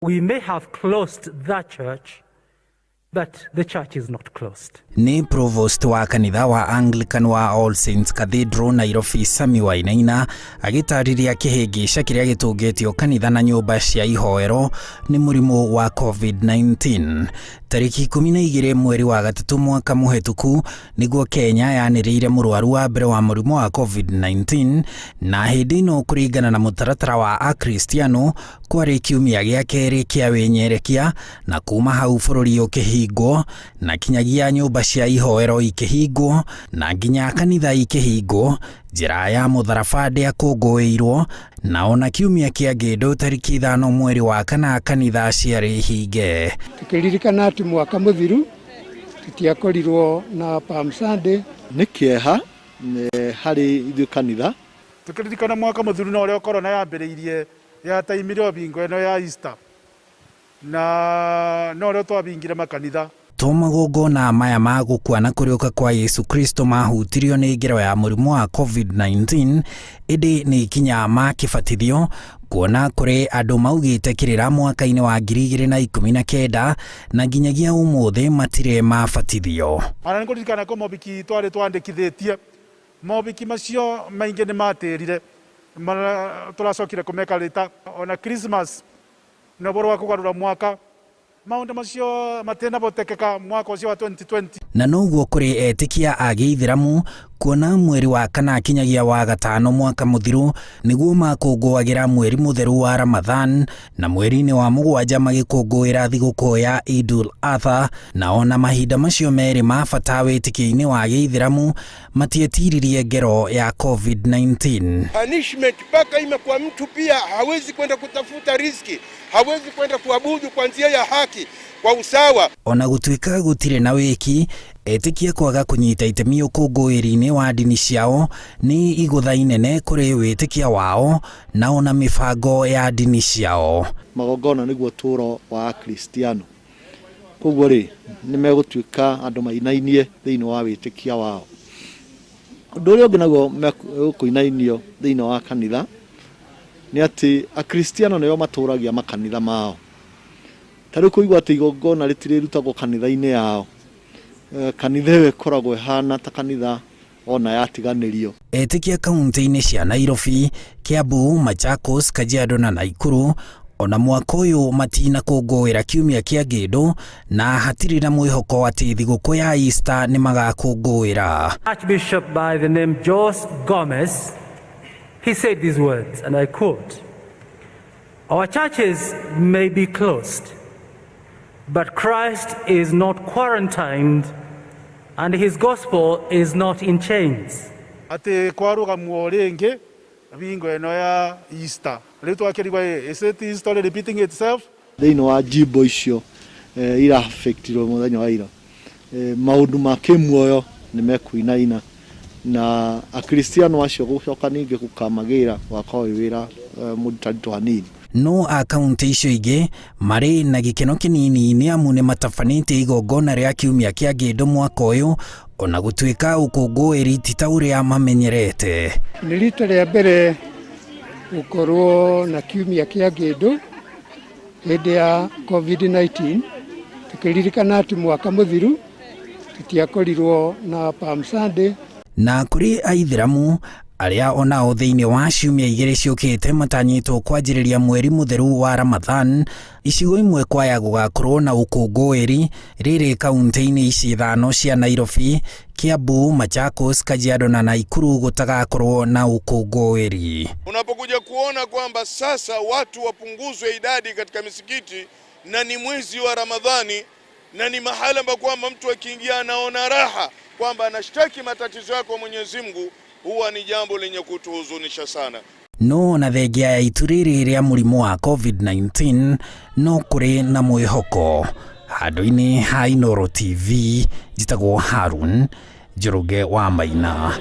We may have closed the church, but the church is not closed. Nĩ Provost wa kanitha wa Anglican wa All Saints Cathedral Nairobi, Sami Wainaina, agĩtarĩria kĩhĩngĩca kĩrĩa gĩtũngĩtio kanitha na nyũmba cia ihoero nĩ mũrimũ wa COVID-19. Tarĩki 12 mweri wa gatatũ mwaka mũhetũku nĩguo Kenya yanĩrĩire mũrwaru wa mbere wa mũrimũ wa COVID-19, na hĩndĩ ĩno kũringana na mũtaratara wa Akristiano kwarĩ kiumia gĩa kerĩ kĩa wĩnyerekia, na kuma hau bũrũri ũkĩhingwo na kinyagia nyũmba cia ihoero ikĩhingwo na nginya kanitha ikĩhingwo. Njĩra ya mũtharaba ndĩakũngũĩirwo, na ona kiumia kĩa ngĩndũ tarĩki 5 mweri wa kana kanitha ciarĩ hinge. Tukĩririkana atĩ mwaka mũthiru tũtiakorirwo na Palm Sunday. Nĩ kĩeha harĩ ithuĩ kanitha. Tukĩririkana mwaka mũthiru na ũrĩa corona yambĩrĩirie yataimire o bingo ĩno ya Easter, na no ũrĩa twabingire makanitha. To magongona maya ma gũkua na kũriũka kwa Yesu Kristo mahutirio nĩ ngero ya mũrimũ wa COVID-19, ĩndĩ nĩ ikinya ma kĩbatithio, kuona kũrĩ andũ maugĩte kĩrĩra mwaka-inĩ wa 2019 na nginyagia ũmũthĩ matirĩ mabatithio. Ona nĩ kũririkana kũ mobiki twarĩ twandĩkithĩtie, mobiki macio maingĩ nĩ matĩrire, tũracokire kũmeka rĩta ona Christmas na ũhoro wa kũgarũra mwaka, maũndũ macio matinabotekeka mwaka ũcio wa 2020. Na noguo kũrĩ etĩkia a gĩithĩramu, kuona mweri wa kana kinyagia wa gatano mwaka mũthiru nĩguo makũngũagĩra mweri mũtheru wa Ramadhan, na mweri-inĩ wa mũgwanja magĩkũngũĩra thigũkũ ya Idul Adha, na ona mahinda macio merĩ ma bata wĩtĩkio-inĩ wa gĩithĩramu matietiririe ngero ya COVID-19. Punishment mpaka imekuwa mtu pia hawezi kwenda kutafuta riziki, hawezi kwenda kuabudu kwa njia ya haki, kwa usawa. Ona gũtuĩka gũtirĩ na wĩki, etĩkia kwaga kũnyita itemi ũkũngũĩri-inĩ wa ndini ciao nĩ igũtha inene kũrĩ wĩtĩkia wao na ona mĩbango ya ndini ciao. Magongona nĩguo ũtũũro wa Akristiano, koguo rĩ nĩ megũtuĩka andũ mainainie thĩinĩ wa wĩtĩkia wao. Ũndũ ũrĩa ũngĩ naguo ũkũinainio thĩinĩ wa kanitha nĩ atĩ Akristiano nĩo matũragia makanitha mao. Ta rĩu kũigua atĩ igongona rĩtirĩrutagwo kanitha-inĩ yao, kanitha ĩyo ĩkoragwo ĩhana ta kanitha ona yatiganĩrio. Etĩkia kaunti-inĩ cia Nairobi, Kiambu, Machakos, Kajiado na Nakuru ona mwaka ũyũ matinakũngũĩra kiumia kĩa ngĩndũ, na hatirĩ na mwĩhoko atĩ thigũkũ ya Easter nĩ magakũngũĩra. Archbishop by the name Jose Gomez, he said these words, and I quote, "Our churches may be closed, but Christ is not quarantined and his gospel is not in chains." Atĩ kwarũgamwo rĩngĩ bingo ĩno ya Easter, rĩu twakĩrigwo, is it history repeating itself? Thĩinĩ wa jimbo icio ira-affectirwo mũthenya wa ira, maũndũ ma kĩmuoyo nĩ mekuinaina, na Akristiano acio gũcoka ningĩ gũkamagĩra gũgakorwo wĩ wĩra mũritaritũ hanini. No a kaunti icio ingĩ marĩ na gĩkeno kĩnini nĩ amu nĩ matabanĩtie igongona rĩa kiumia kĩa ngĩndũ mwaka ũyũ, ona gũtuĩka ũkũngũĩri ti ta ũrĩa mamenyerete. Nĩ rita rĩa mbere gũkorwo na kiumia kĩa ngĩndũ hĩndĩ ya COVID-19, tukĩririkana atĩ mwaka mũthiru tũtiakorirwo na Palm Sunday. Na kũrĩ aithĩramu arĩa onao thĩinĩ wa ciumia 2 ciũkĩte matanyĩtwo kwanjĩrĩria mweri mũtheru wa Ramadhan, icigo imwe kwaya gũgakorwo na ũkũngũĩri rĩrĩ kaunti-inĩ ici 5 cia Nairobi, Kiambu, Machakos, Kajiado na Nakuru gũtagakorwo na ũkũngũĩri. Unapokuja kuona kwamba sasa watu wapunguzwe idadi katika misikiti, na ni mwezi wa Ramadhani, na ni mahala ambapo kwamba mtu akiingia anaona raha kwamba anashtaki matatizo yake kwa Mwenyezi Mungu, huwa ni jambo lenye kutuhuzunisha sana. No na thengia ya itu rĩrĩ rĩa mũrimũ wa COVID-19 no kũrĩ na mwĩhoko. Handũ-inĩ ha Inooro TV, njĩtagwo Harun Njoroge wa Maina.